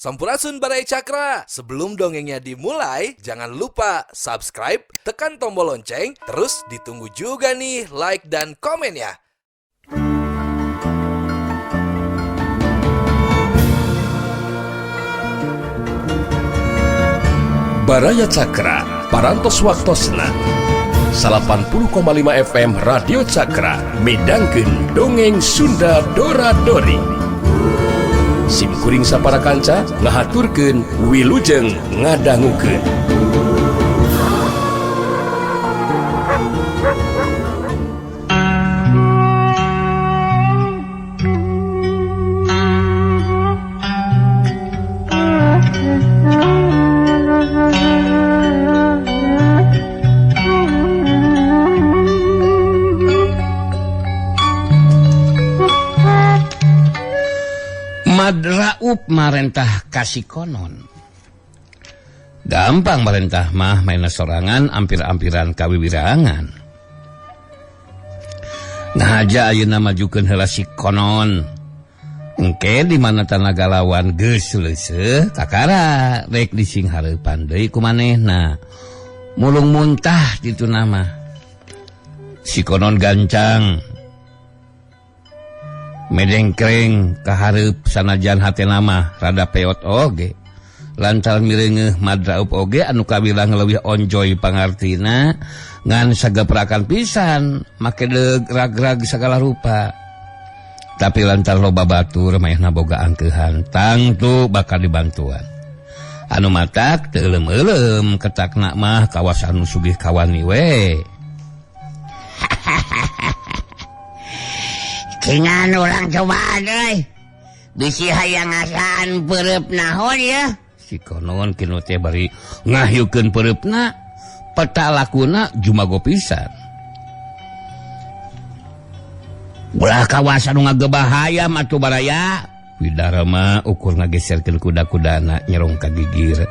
Sampurasun Baraya Cakra. Sebelum dongengnya dimulai, jangan lupa subscribe, tekan tombol lonceng, terus ditunggu juga nih like dan komennya. Baraya Cakra, Parantos Waktosna 80,5 FM Radio Cakra midangkeun dongeng Sunda Dora Dori. Sim kuring sapara kanca ngahaturkeun wilujeng ngadangukeun. Madraub marentah kasih konon. Gampang marentah mah maina sorangan ampir-ampiran kawiwirangan. Ngahaja ayeuna majukeun heula si konon. Engke di mana tanaga lawan geus leuseuh kakara rek dising hareupan deui ku manehna. Mulung muntah ditu nama. Si konon gancang. Medengkreng kahareup sanajan hatena mah rada peot oge lantaran mireungeuh Madraub oge anu kawilang leuwih onjoy pangartina ngan sageprakan pisan make deug rag-rag sagala rupa tapi lantar loba batur mayahna boga angkeuhan tangtu bakal dibantuan anu matak teu euleum-euleum ketakna mah kawasan nu sugih kawani we. Cingan orang coba euy. Bisi hayang ngasaan peureub nahon ya. Si konon kinu teh bari ngahyukeun peureupna, peta lakuna jumago pisan. Ulah kawasan nu ngagebahayam atuh baraya. Widarma ukur ngageserkeun kuda-kudana nyerong ka gigir.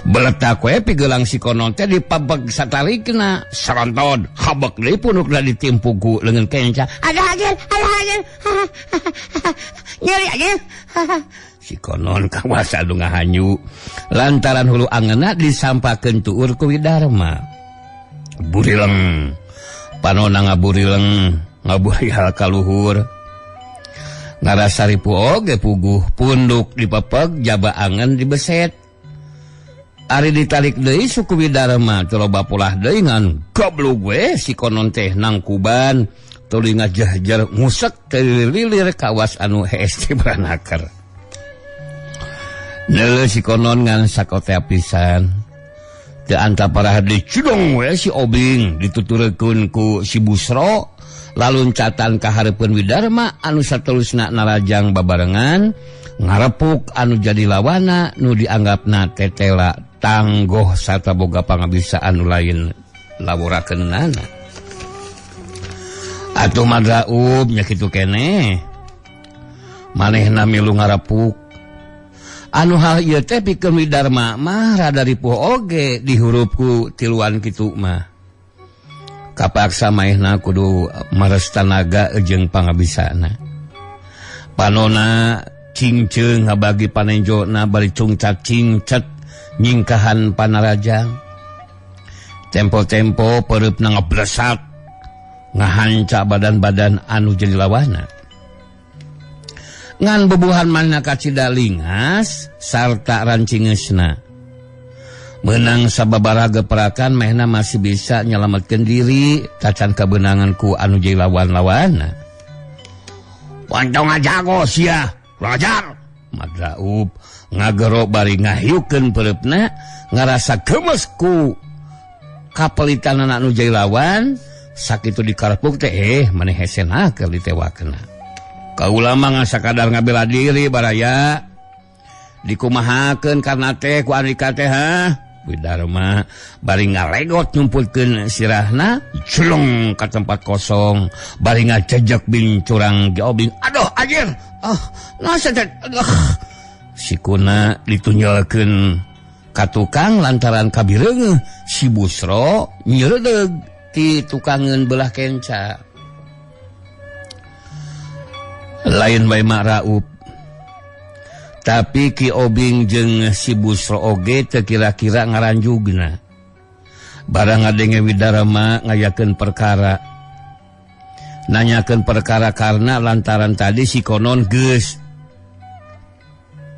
Beletak we pigelang si konon teh dipabeg satarikna saronton habek deui punukna ditimpuku leungeun kenca. Ada hadir, ada hadir. Nyeri aja. Si konon kawasa nu ngahanyu lantaran hulu angeunna disampakeun tuur ku Widarma. Burileng panona ngaburileng ngaburial ka luhur. Ngarasa ripu oge puguh punduk dipepeg jaba angen dibeset. Ari ditarik deui suku Widarma teu loba polah deui ngan goblog we si konon teh nangkuban tuluy ngajahjar ngusek teu lilir kawas anu hees teh baranaker. Neuleuh si konon ngan sakotea pisan. Teu antaparah dicudong we si Obing dituturekeun ku si Busro laluncatan ka hareupeun Widarma anu satelusna narajang babarengan ngarepuk anu jadi lawana nu dianggapna tetela tanggoh sarta boga pangabisa anu lain laworakeunana. Atuh Madraub nya kitu keneh manehna milu ngarepuk anu hal ieu teh pikeun Widarma mah rada ripuh oge dihurupku tiluan kitu mah. Kapaksa manehna kudu mares tanaga jeung pangabisana. Panona cingceung ngabagi panenjona bari cungcat cingcet nyingkahan panarajang. Tempo-tempo peureupna ngeblesat ngahanca badan-badan anu jadi lawana. Ngan bubuhan mana kacida lingas sarta rancingeusna. Menang sababaraha geperakan mehna masih bisa nyelametkeun diri tacan kabeunangan ku anu jadi lawan-lawana. Pontong jago sia, ajar. Madraub ngagero bari ngahyukeun peureupna ngarasa gemes ku kapelitanana anu jadi lawan sakitu dikarepuk teh maneh hesena keur ditewakeuna. Kaula mah ngan sakadar ngabela diri baraya dikumahakeun karena teh ku Andika teh ha. Widarma bari ngalegot nyumputkeun sirahna jeleng ka tempat kosong bari ngajejek bin curang geobing. Aduh anjir. Ah, nasa teh. Sikuna ditunjulkeun ka tukang lantaran kabireungeuh si Busro nyereudeg ti tukangeun belah kenca. Lain bae Mak Raup. Tapi Ki Obing jeung si Busro oge teu kira-kira ngaranjugna. Barang ngadenge Widarma ngayakeun perkara. Nanyakeun perkara karena lantaran tadi si Konon geus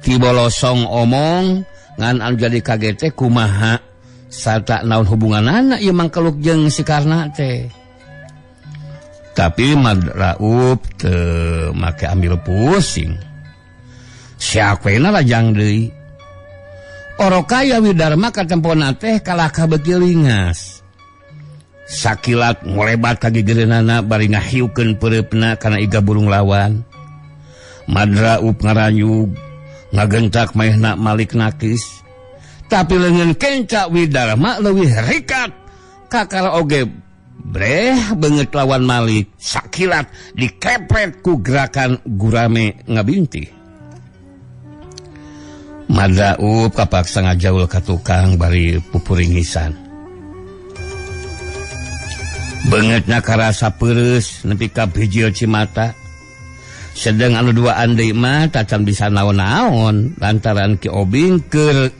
tibolosong omong ngan anu jadi kaget teh kumaha sarta naon hubunganana ieu mangkeluk jeung si Karna teh. Tapi Madraub teu make ambil pusing. Siapena lajang deui. Orokaya Widarma katempona teh kalakah beuki lingas. Sakilat ngolebat ka gigireunana bari ngahiukeun peureupna kana iga burung lawan. Madraub ngaranyug ngagentak maehna Malik nakis. Tapi leungeun kenca Widarma leuwih rikat kakara oge breh beungeut lawan Malik. Sakilat dikepret ku gerakan gurame ngabintih. Madraub kapaksa ngajaul ka tukang bari pupuringisan. Beungeutna karasa peureus nepi ka bijil cimata. Sedeng anu duaan deui mah tacan bisa naon-naon lantaran Ki Obing keur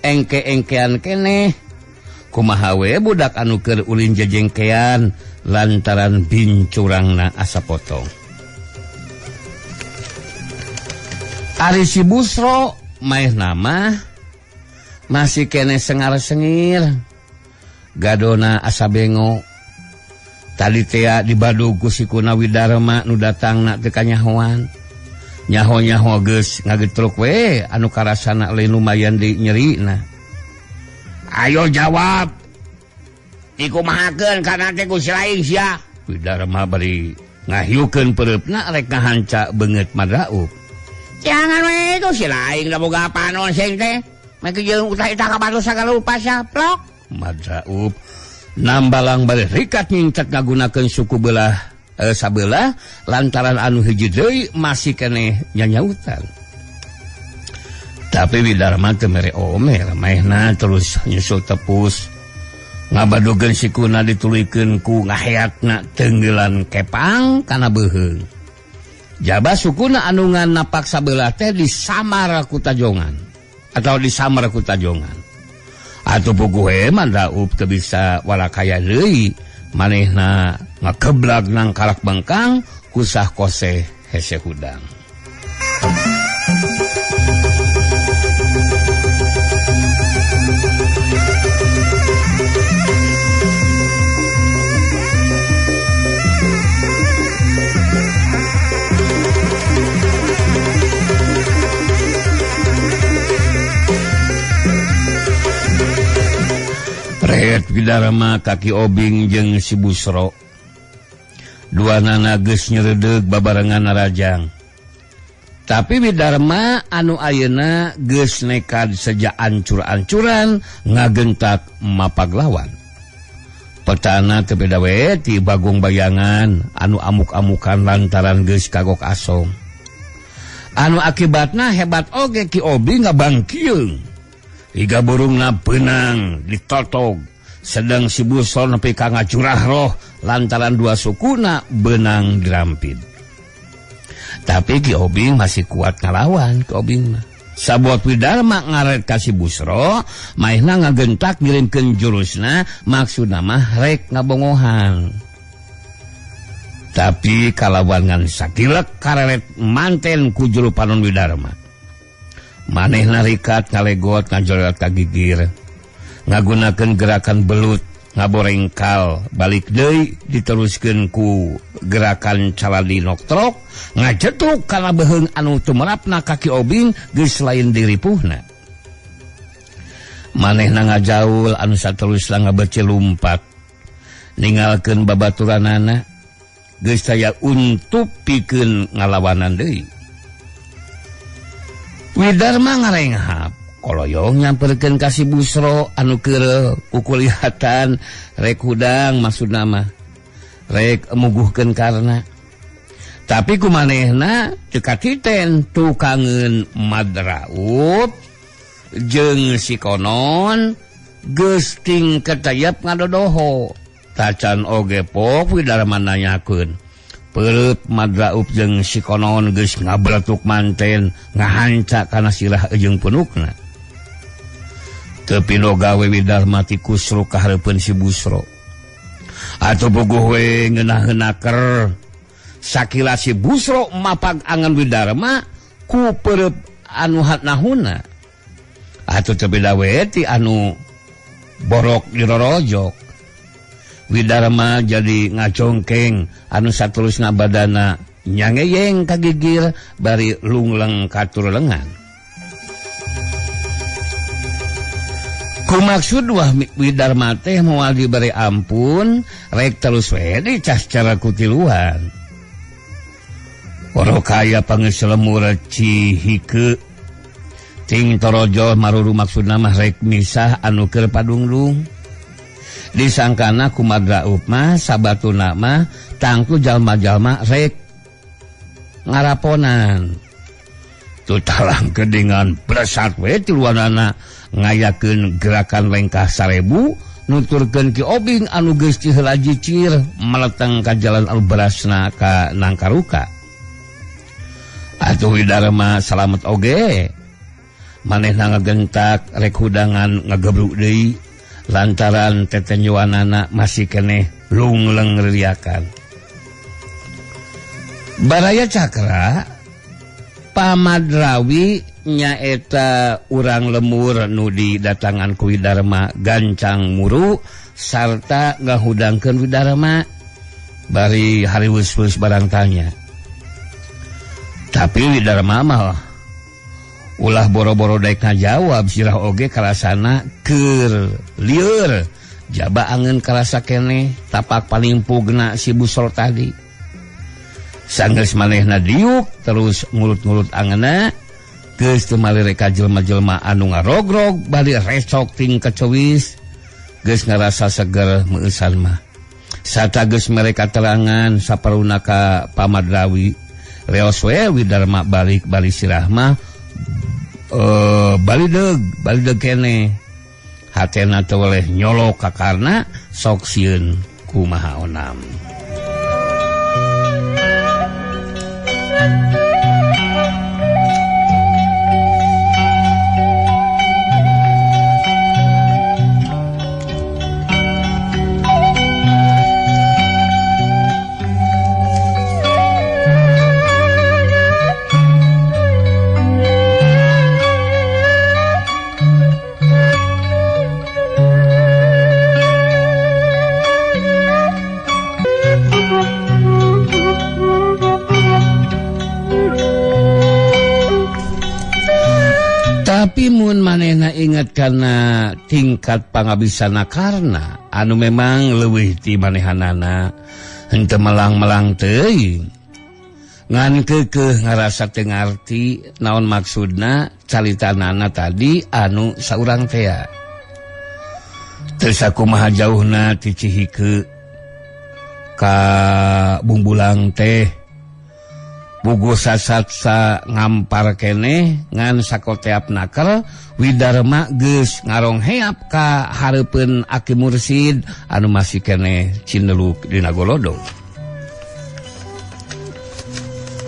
engke-engkean keneh. Kumaha we budak anu keur ulin jejengkean lantaran bincurangna asa potong. Ari si Busro maehna mah masih keneh sengar-sengir. Gadona asa bengo. Tadi tea dibadug ku sikuna Widarma nu datangna teu kanyahoan. Nyaho-nyaho geus ngagetruk we anu karasana lain lumayan di nyerina. Ayo jawab. Dikumahakeun kana teh ku si lain sia. Widarma bari ngahiukeun peureupna rek ngahanca beungeut Madraub. Jangan we ku si lain da boga panon sing teh. Make jeung utah-itah ka batu sagala rupa sia plok. Madraub nambalang bari rikat nyingcat ngagunakeun suku belah sabelah lantaran anu hiji deui masih keneh nyanyautan. Tapi Widarma teu mere omer maehna terus nyusul tepus ngabadogeun sikuna dituluykeun ku ngaheatna tenggelan kepang kana beuheung. Jaba sukuna anu ngan napak sabelah teh disamar ku tajongan atau disamar ku tajongan. Atuh puguh Madraub teu bisa walakaya deui manehna ngakeblak nang kalak bengkang kusah koseh hese hudang. Red Widarma kaki Obing jeung si Busro. Duanana geus nyeredeug babarengan narajang. Tapi Widarma anu ayeuna geus nekad seja ancur-ancuran ngagentak mapaglawan. Petana teu beda we ti Bagong bayangan anu amuk-amukan lantaran geus kagok asong. Anu akibatna hebat oge Ki Obing ngabangkieung. Iga burungna benang ditotog sedang si Busro nepi ka ngacurah roh lantaran dua sukuna benang dirampid. Tapi Ki Obing masih kuat ngalawan Ki Obing mah. Sabuat Widarma ngaret ka si Busro, maehna ngagentak ngirimkeun jurusna maksudna mah rek ngabongohan. Tapi kalawan ngan sakilek kareret manten ku juru panon Widarma. Manehna rikat ngalegot ngajoret ka gigir. Ngagunakeun gerakan belut ngaborengkal balik deui diteruskeun ku gerakan caladi noktrok ngajetruk kana beuheung anu tumerapna ka Ki Obing geus lain diripuhna. Manehna ngajaul anu saterusna ngabece lumpat ninggalkeun babaturanana geus saya untup pikeun ngalawanan deui. Widarma ngarenghap koloyong nyamperkeun ka si Busro anu keur kukulihatan rek hudang maksudna mah rek muguhkeun karna. Tapi kumanehna teu katiten tukangeun Madraub jeung si Konon geus ting ketayap ngadodoho. Tacan oge pok Widarma nanyakeun Peureut Madraub jeung si Konon geus ngabretuk manten ngahanca kana sirah jeung punukna. Teu pino gawe Widarma ti kusru ka hareupeun si Busro. Atuh puguh we ngeunah-ngeunaker sakila si Busro mapag angan Widarma ku peureut anu hatnahuna. Atuh teu beda we ti anu borok dirorojok. Widarma jadi ngacongkeng anu saterusna badana nyangeyeng kagigir bari lungleng katur lengan. Kumaksud wah Widarma teh moal diberi ampun rek terus we dicas cara kutiluan. Oro kaya pangeus lemur Cihike ting torojo maruru maksudna mah rek misah anu keur padungdung. Disangkana ku Madraub mah sabatuna mah tangtu jalma-jalma rek ngaraponan. Tutalang kedengan bresat we tiluanana ngayakeun gerakan lengkah 1000 nuturkeun Ki Obing anu geus tiheula jicir meleteng ka jalan alberasna ka Nangkaruka. Atuh Widarma salamet oge manehna ngagentak rek hudangan ngagebruk deui lantaran tetenjuanana masih keneh lungleng ririakan. Baraya Cakra Pamadrawi nyaeta urang lemur nu didatangan ku Widarma gancang muru sarta ngahudangkeun Widarma bari hariwus-wus barang tanya. Tapi Widarma mah ulah boro-boro daek ngajawab sirah oge karasana keur lieur jaba angeun karasa keneh tapak palimpugna si Busro tadi. Sanggeus manehna diuk terus ngulut-ngulut angeunna geus teu malire ka jelema-jelema anu ngarogrog bari recok ting kecewis geus ngarasa seger meueusan mah. Sata geus mere katerangan saparuna ka Pamadrawi reos we Widarma balik bari sirah mah balideg keneh hatena teu weleh nyolok ka karna sok sieun kumaha onam. Tapi mun manehna ingat karena tingkat pangabisana karna anu memang leuwih ti manehanana henteu melang-melang teuing ngan keukeuh ngarasa teu ngarti naon maksudna caritanana tadi anu saurang tea. Teu sakumaha jauhna ti Cihike ka Bungbulang teh puguh sasatsa ngampar keneh ngan sakoteap naker Widarma geus ngarongheap ka hareupeun Aki Mursid anu masih keneh cineluk dina golodong.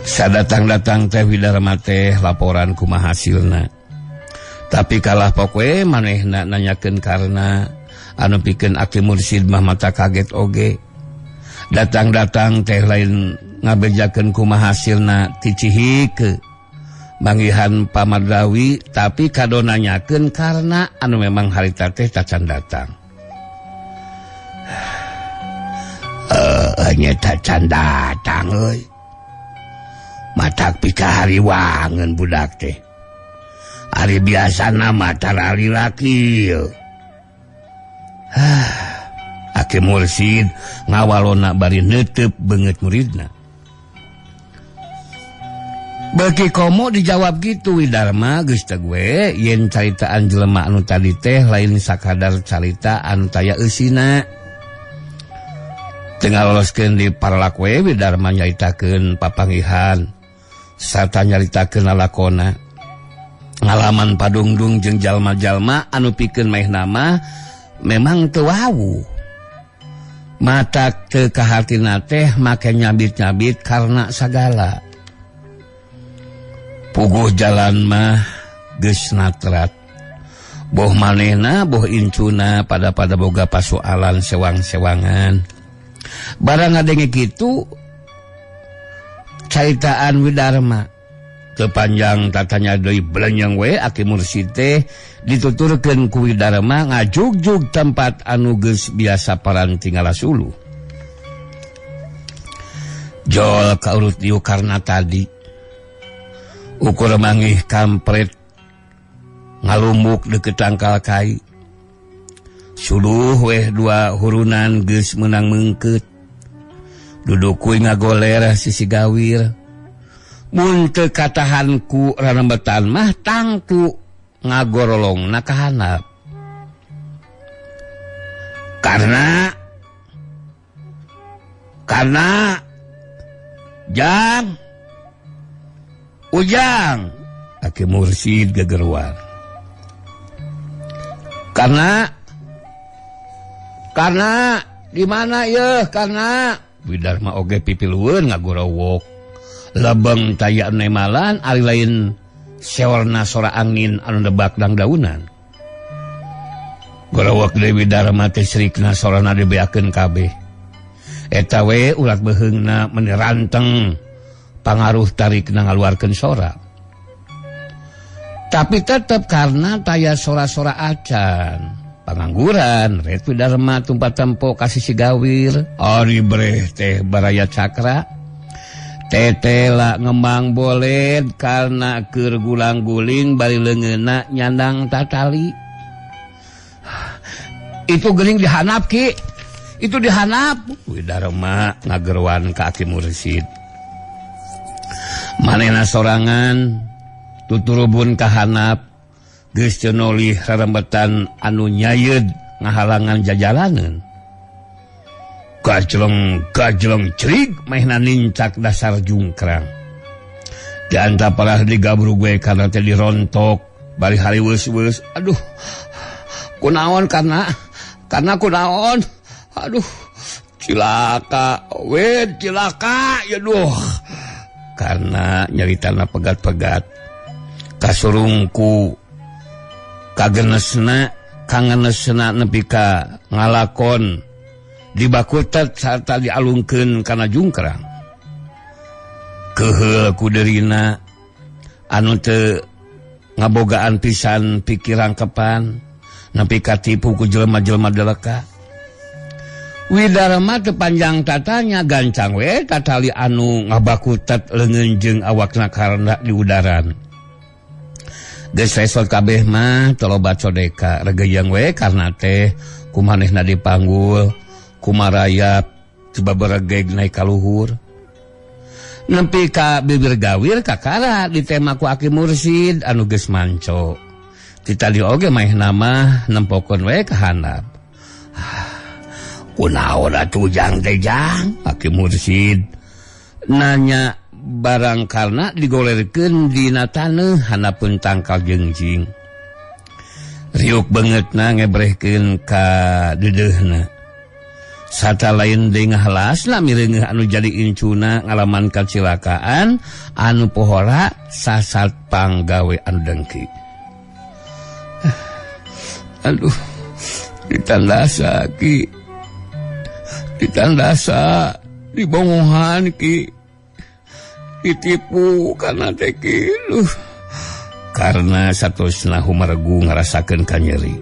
Sadatang-datang teh Widarma teh laporan kumaha hasilna. Tapi kalah pokwe manehna nanyakeun karna anu pikeun Aki Mursid mah mata kaget oge. Datang-datang teh lain ngabejakeun kumaha hasilna ti Cihike manggihan Pamadrawi tapi kado nanyakeun karna anu memang harita teh tacan datang. Nya tacan datang euy. Matak pikahariwangeun budak teh. Ari biasana mah tarali laki. Aki Mursid ngawalona bari neuteub beungeut muridna. Beki komo dijawab gitu Widarma geus teh gue yen caritaan jelema anu tadi teh lain sakadar carita anu taya eusina. Teu ngaloloskeun di paralak we Widarma nyaritakeun papanggihan sarta nyaritakeun lalakona. Ngalaman padungdung jeung jalma-jalma anu pikeun maehna mah memang teu wawuh. Matak teu kahartina teh make nyabit-nyabit karena sagala. Puguh jalan mah geus natrat. Boh manehna boh incuna pada-pada boga pasoalan sewang-sewangan. Barang ngadenge kitu caritaan Widarma tepanjang tatanya deui belenyeng we Aki Mursid teh dituturkeun ku Widarma ngajugjug tempat anu geus biasa paranti ngalasulu. Jol kaurut dieu karena tadi ukur mangih kampret ngalumbuk deukeut tangkal kai. Suluh weh dua hurunan geus meunang meungkeut. Duduk kuy ngagoler sisi gawir. Mun teu katahan ku ranembetan mah tangtu ngagorolongna ka handap. Karena Jang Ujang Aki Mursid gegeruan. Karena di mana yeuh karena Widarma oge pipilueun ngagorowok. Lebeng taya nemalan ari lain sewarna sora angin anu nebak dangdaunan. Gorowok deui Widarma teh srikna sorana dibeakeun kabeh. Eta we urat beheungna meuni ranteng pangaruh tarikna ngaluarkeun sora. Tapi tetep karena taya sora-sora acan. Pangangguran ret Widarma tumpat tempo kasih si gawir. Ari breh teh baraya cakra. Tetela ngembang boled karena keur gulang-guling bari leungeunna nyandang tatali. Itu geuning dihanap Ki. Itu dihanap. Widarma ngageruan ka Aki Mursid. Manehna sorangan tuturubun ka hanap geus teu nolih rarembetan anu nyayeud ngahalangan jajalaneun. Gajleng gajleng cerig mehna nincak dasar jungkrang. Di antaparah digabrug we karena teh dirontok bari hariweus-weus. Aduh, kunaon karena kunaon. Aduh, cilaka we cilaka ya duh. Karena nyaritana pegat-pegat kasurungku kagenesna kangenesna nepi ka ngalakon dibakutet sarta dialungkeun kana jungkrang. Keheul ku derina anu teu ngabogaan pisan pikiran kepan nepi katipu ku jelema-jelema deleka. Widarma teu panjang tatanya gancang we tatali anu ngabakutet leungeun jeung awakna karena di udaran. Geus resot kabeh mah tolobat sodeka regeyang we karena teh kumanehna dipanggul kumarayap coba beregeg naik kaluhur. Nempi ka bibir gawir kakara ditema ku Aki Mursid anu geus manco. Titali oge maehna mah nempokeun we ka handap. Kunaon atuh jang teh jang? Aki Mursid nanya barang karena digolerkeun dina taneuh handapeun tangkal jengjing. Riuk beungeutna ngebrehkeun ka deudeuhna. Sata lain deui ngahalasna mireungeuh anu jadi incuna ngalaman kacilakaan anu pohora sasat panggawe anu dengki. Aduh, ditandasa Ki. Ditandasa dibongohan Ki. Ditipu karena teh Ki. Karena satosna humaregu ngarasakeun kanyeri.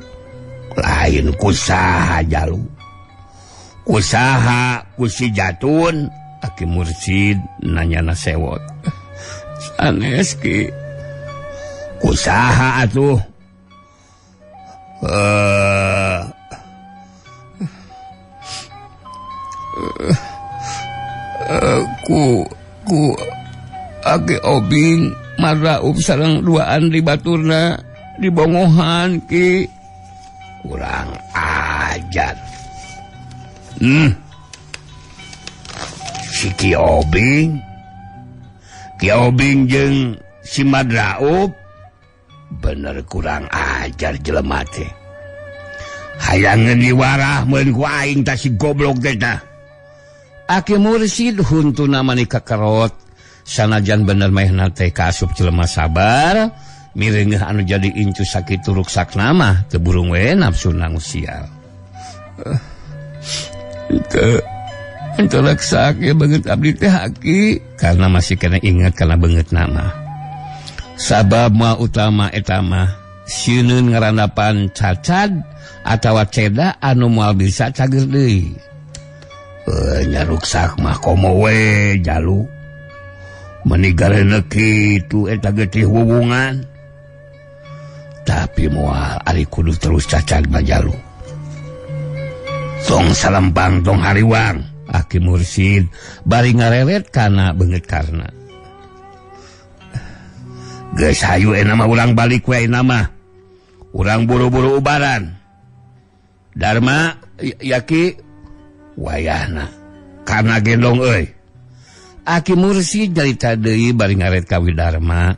Lain kusaha jalu. Usaha ku si Jatun Aki Mursid nanyana sewot. Sanes Ki. Kusaha atuh. Ku Aki Obing maraup sareng duaan di baturna dibongohan Ki. Kurang ajar. Si Ki Obing jeung si Madraub bener kurang ajar jelema teh. Hayangeun diwarah meun ku aing tah si goblok teh tah. Aki Mursid huntuna mani kakerot sanajan bener mehna teh kaasup jelema sabar mireungeuh anu jadi incu sakitu ruksakna mah teu burung we nafsuna ngusial. Itu reksak ya banget abdi teh aki karena masih kena ingat karena banget nama. Sabab ma utama eta mah sieun ngarandapan cacad atawa ceda anu moal bisa cager deui. Nya ruksak mah komo we jalu. Meuni gareuneuh kitu eta getih hubungan. Tapi moal ari kudu terus cacad mah jalu. Tong salempang tong hariwang. Aki Mursid bari ngareret kana beungeut karna. Geus hayu euna mah urang balik we euna mah. Urang buru-buru ubaran. Dharma yaki wayahna karna gendong euy. Aki Mursid nyarita deui bari ngaret ka Widarma.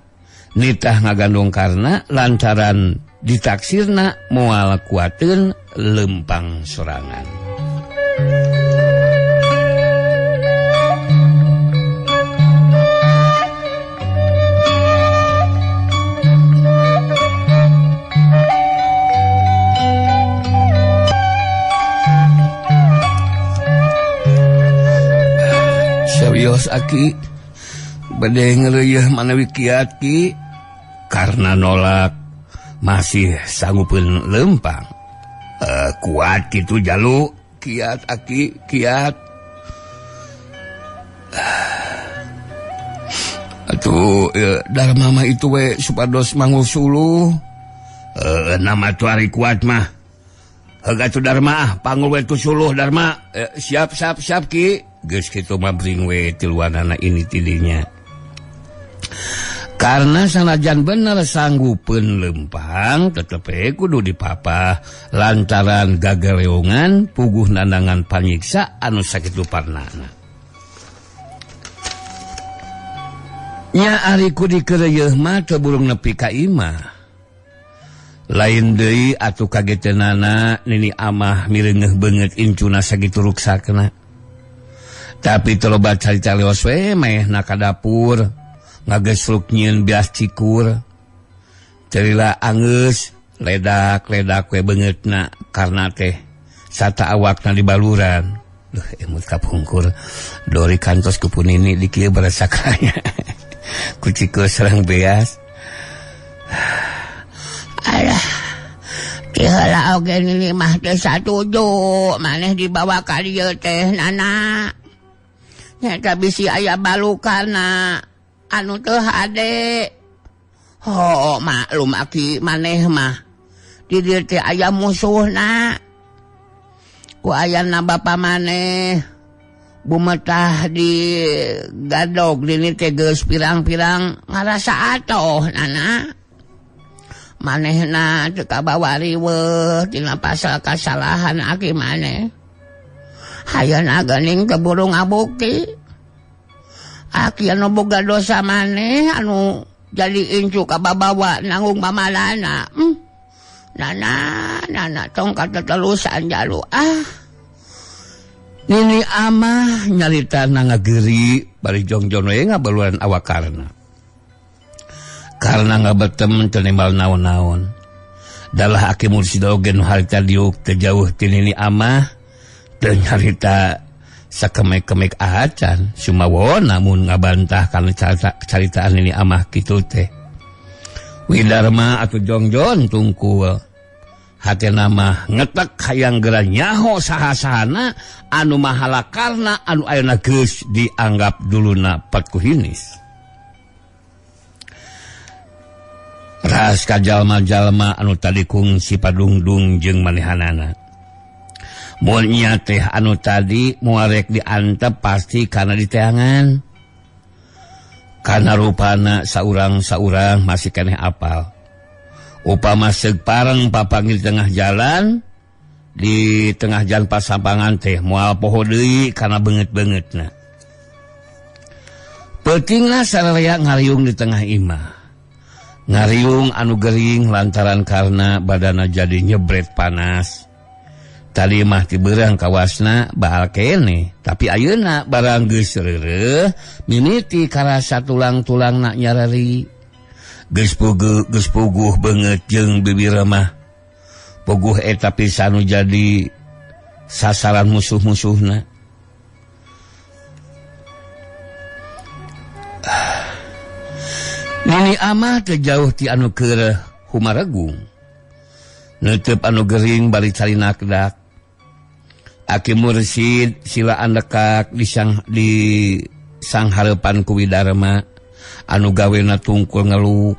Nitah ngagandong karna lantaran ditaksirna moal kuateun lempang sorangan. Serius aki bade ngeuleuh manawi kiat ki karena nolak masih sanggupeun lempang. Kuat kitu jalu kiat aki kiat. Atuh Dharma mah itu we supados manggul suluh. Nama tu ari kuat mah. Heug atuh Dharma ah panggul we tu suluh Dharma. Siap siap siap ki. Geus kitu mah bring we tiluanana ini tidinya. Karena sanajan bener sanggupeun lempang tetep we kudu dipapah lantaran gagaleongan puguh nandangan panyiksa anu sakitu parnana. Nya ari ku dikeureuyeih mah teu burung nepi ka imah. Lain deui atuh kageteunana nini amah mireungeuh beungeut incuna sakitu ruksakna. Tapi teu loba carita leos we mehna ka dapur ngagesruk nyieun bias cikur. Cerila angeus ledak-ledak we beungeutna karna teh sata awakna dibaluran. Duh emut kapungkur dori kantos ku punini di kieu barasakanya. Ku cikur sareng beas. Alah ti heula oge nini mah teh satuju maneh dibawa ka dieu teh nana. Nyata bisi aya balukana anu teu hade. Oh, maklum aki maneh mah. Di dieu teh aya musuhna. Ku ayana bapa maneh bumetah di gadog dini teh geus pirang-pirang ngarasa atoh nana. Manehna teu kabawa riweuh tina pasal kasalahan aki maneh. Hayana geuning keburu ngabukti. Aki anu boga dosa maneh anu jadi incu kababawa nanggung mamalana. Nana, nana tong katetelusan jalu ah. Nini amah nyarita na ngageri bari jongjon we ngabaluran awak karna. Karna ngabetem teu nimbal naon-naon. Dalah Aki Mursid oge nu harita diuk teu jauh ti nini amah teu nyarita sakemek-kemek acan sumawo namun ngabantah kana caritaan nini amah kitu teh. Widarma atuh jongjon tungkul. Hatena mah ngetek hayang geura nyaho saha-sahana anu mahalakarna anu ayeuna geus dianggap duluna patkuhinis. Ras ka jalma-jalma anu tadi kungsi padungdung jeung manehanana. Mun nya teh anu tadi muarek diantep pasti kana diteangan. Kana rupana saurang-saurang masih keneh apal. Upama seug pareng papanggil tengah jalan, di tengah jalan pasampangan teh moal poho deui kana beungeut-beungeutna. Peutingna sararea ngariung di tengah imah. Ngariung anu gering lantaran karena badana jadi nyebret panas. Tadi mah ti beurang kawasna baal keneh, tapi ayeuna barang geus reureuh mimiti karasa tulang-tulangna nyareri. Geus puguh beungeut jeung bibir mah. Puguh eta pisan nu jadi sasaran musuh-musuhna. Nini amah teu jauh ti anu keur humaregung. Neuteup anu gering bari carinakdak. Aki Mursid sila andekak di sanghareupan ku Widarma anu gawena tungkul ngeluk.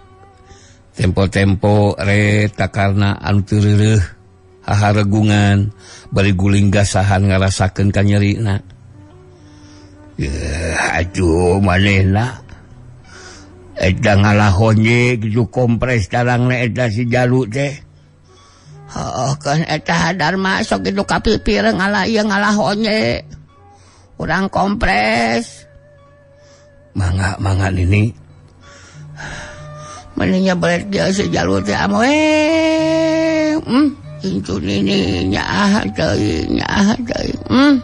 Tempo-tempo ret kakarna anu teu reureuh haharegungan bari guling gasahan ngarasakeun kanyerina. Yeuh, aduh manehna eta ngalahonye kitu kompres tarangna eta si Jalu teh. Oh, kan eta Dharma sok kitu kapipir ngalah ieu ngalahonye. Urang kompres. Mangga mangga nini. Meni nyebret dia si Jalu teh amoe. Incu nini nyaah teuing nyaah teuing.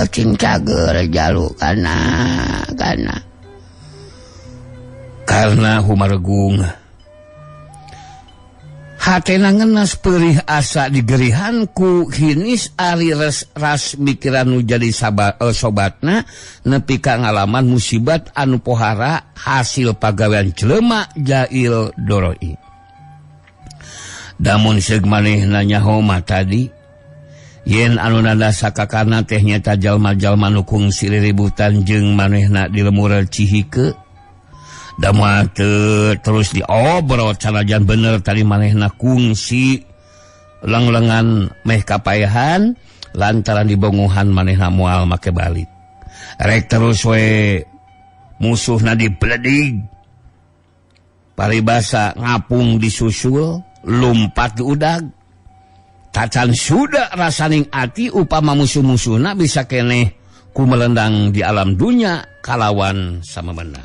Cing cager Jalu karena humaregung. Hatena ngenas perih asa digerihanku hinis ari ras mikiran nu jadi sobatna nepi ka ngalaman musibat anu pohara hasil pagawean jelema jail doroi. Damun seug manehna nyaho mah tadi yen anu nada sakakana teh nyata jalma-jalma nu kungsi riributan jeung manehna di lemur Cihike. Damoal teu terus diobrol sanajan bener tadi manehna kungsi lenglengan meh kapaehan lantaran dibongohan manehna moal make balik. Rek terus we musuhna dibledig. Paribasa ngapung disusul, lumpat diudag. Tacan sudah rasaning ati upama musuh-musuhna bisa keneh ku melendang di alam dunya kalawan sama benda.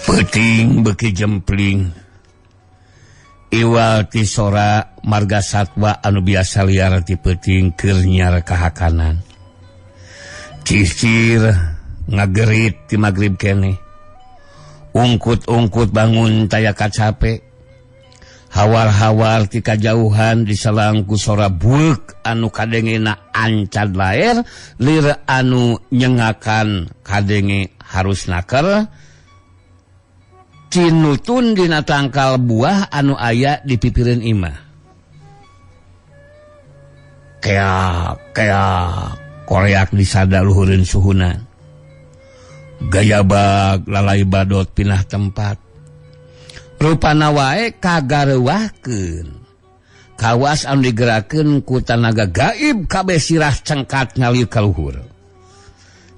Peuting beuki jempling iwal ti sora marga satwa anu biasa liar ti peuting keur nyar kahakanan. Cicir ngagerit ti magrib keneh. Ungkut-ungkut bangun taya kacape. Hawar-hawar ti kajauhan diselang ku sora bueuk anu kadengena ancad laer lir anu nyengakan kadenge harus naker. Cinutun dina tangkal buah anu aya di pipireun imah. Keak keak koreak disada luhureun suhuna. Gayabag lalai badot pinah tempat. Rupana wae kagareuwahkeun. Kawas anu digerakeun ku tanaga gaib kabeh sirah cengkat ngalieu ka luhur.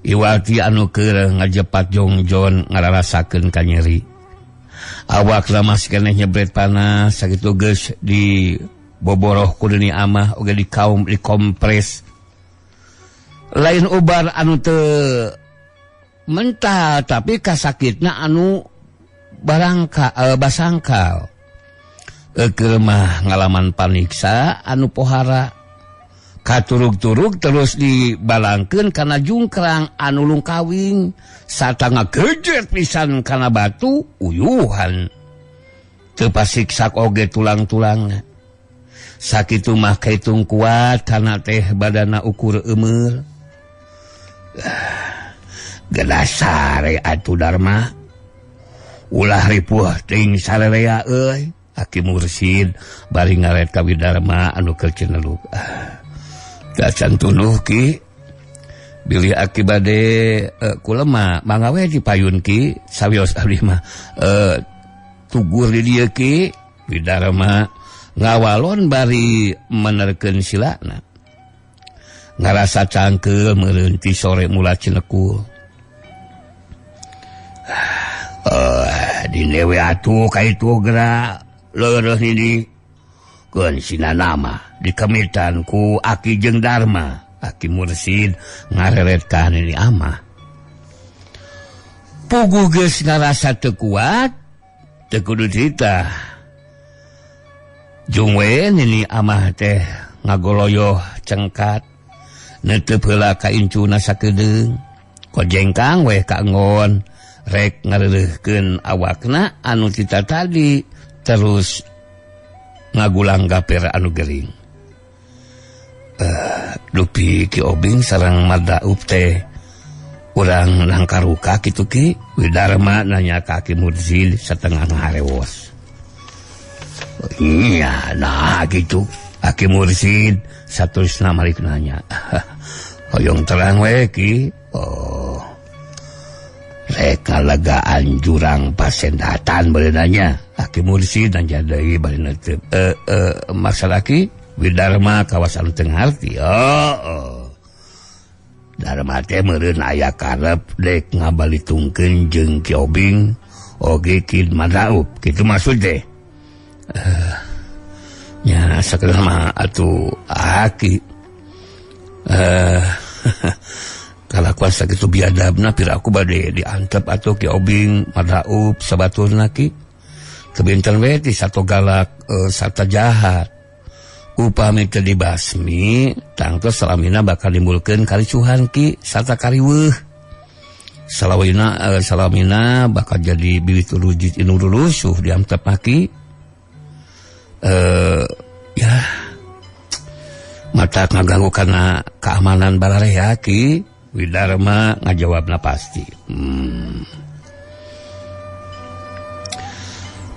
Iwati anu keur ngajepat jongjon ngararasakeun kanyeri. Awak lamas keneh nyebret panas sakitu geus di boboroh ku deuni amah oge di kaum dikompres. Lain ubar anu teu mentah tapi kasakitna anu barangka basangkal. Eukeur mah ngalaman paniksa anu pohara. Katurug-turug terus dibalangkeun kana jungkrang anu lungkawing sarta ngagejet pisan kana batu uyuhan. Teu pasiksak oge tulang-tulangna. Sakitu mah kaitung kuat kana teh badana ukur eumeur. Geus sare atuh Dharma. Ulah ripuh ting sarerea euy. Aki Mursid bari ngaret ka Widarma anu keur ceneluk. Gacan tunuh ki bilih aki bade kulema mangga we dipayun ki sawios abdi mah tugur di dieu ki. Widarma ngawalon bari menerkeun silana. Ngarasa cangkeul meureun ti sore mula cinekul. Dinewe atuh ka itu geura leureun ini. Keun sinana mah dikemitan ku Aki jeung Dharma. Aki Mursid ngareret ka nini amah. Puguh geus ngarasa teu kuat, Teu kudu cerita. Jung we nini amah teh ngagoloyoh cengkat. Neuteup heula ka incuna sakedeung. Kojengkang we ka enggon rek ngareureuhkeun awakna anu tita tadi terus ngagulang gaper anu gering. Dupi Ki Obing sareng Mardaup teh urang nangkaruka kitu Ki. Widarma nanya ka Ki Mursil satengah ngaharewos. Iya, nah gitu. Aki Mursid saterusna malik nanya. Hoyong terang we Ki. Oh. Rek ngalegaan jurang pasendatan berenanya. Aki Mursid nanya deui bari neuteub. Masalah Ki Widarma kawas anu teu ngarti. Oh. Dharma teh meureun aya karep dek ngabalitungkeun jeung Ki Obing oge Ki Mardaup. Kitu maksud teh. Nya sakedah mah atuh aki kalakuan sakitu biadabna pira aku bade diantep atuh Ki Obing Mardaup sabaturna Ki. Kebinten we ti sato galak sarta jahat. Upami teu dibasmi tangtos salamina bakal nimbulkeun karicuhan Ki sarta kariweuh. Salawina salamina bakal jadi bibit rujit inu rusuh diantep Ki. Ya mata ngaganggu karena keamanan bararea Ki. Widarma ngajawabna pasti.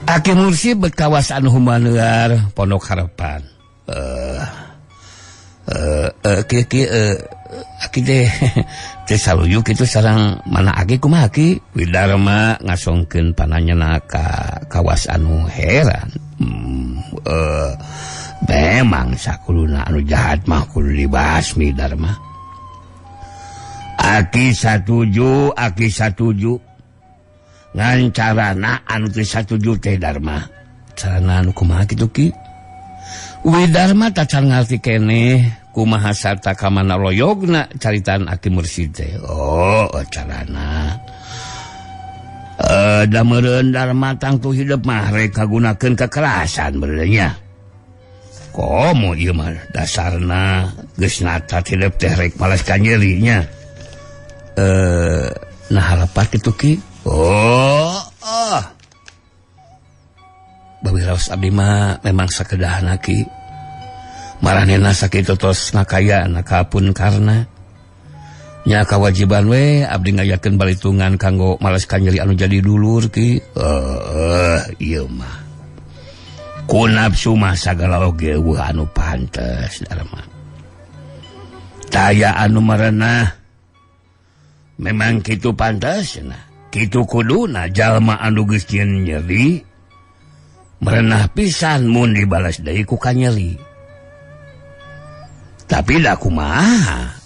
Aki Mursid berkawas anu humanear Pondok Harapan. Ki aki teh teh saluyu kitu sareng mana aki kumaha Ki? Widarma ngasongkeun pananyana ka kawas anu heran. Memang sakuluna anu jahat mah kudu dibasmi Dharma. Aki satuju, aki satuju. Ngan carana anu teu satuju teh Dharma. Carana anu kumaha kitu Ki? Widarma tacan ngarti keneh kumaha sarta ka mana loyogna caritaan Aki Mursid teh. Oh, carana. Da meureun Dharma tangtu hidup mah rek kagunakeun kekerasan beureunya. Komo ieu mah dasarna geus nata hidup teh rek malas ka nyeri nya. Nah harapan kitu Ki. Oh, oh. Babiraos abdi mah memang sakedahna Ki. Maranehna sakitu tos ngakaya nakapun karna nya kawajiban we abdi ngayakeun balitungan kanggo malas ka nyeri anu jadi dulur Ki. Ieu mah ku nafsu mah sagala oge eueuh anu pantes Dharma. Taya anu marenah memang kitu pantasna, kitu kuduna jalma anu geus nyeri merenah pisan mun dibalas deui ku kanyeri. Tapi da kumaha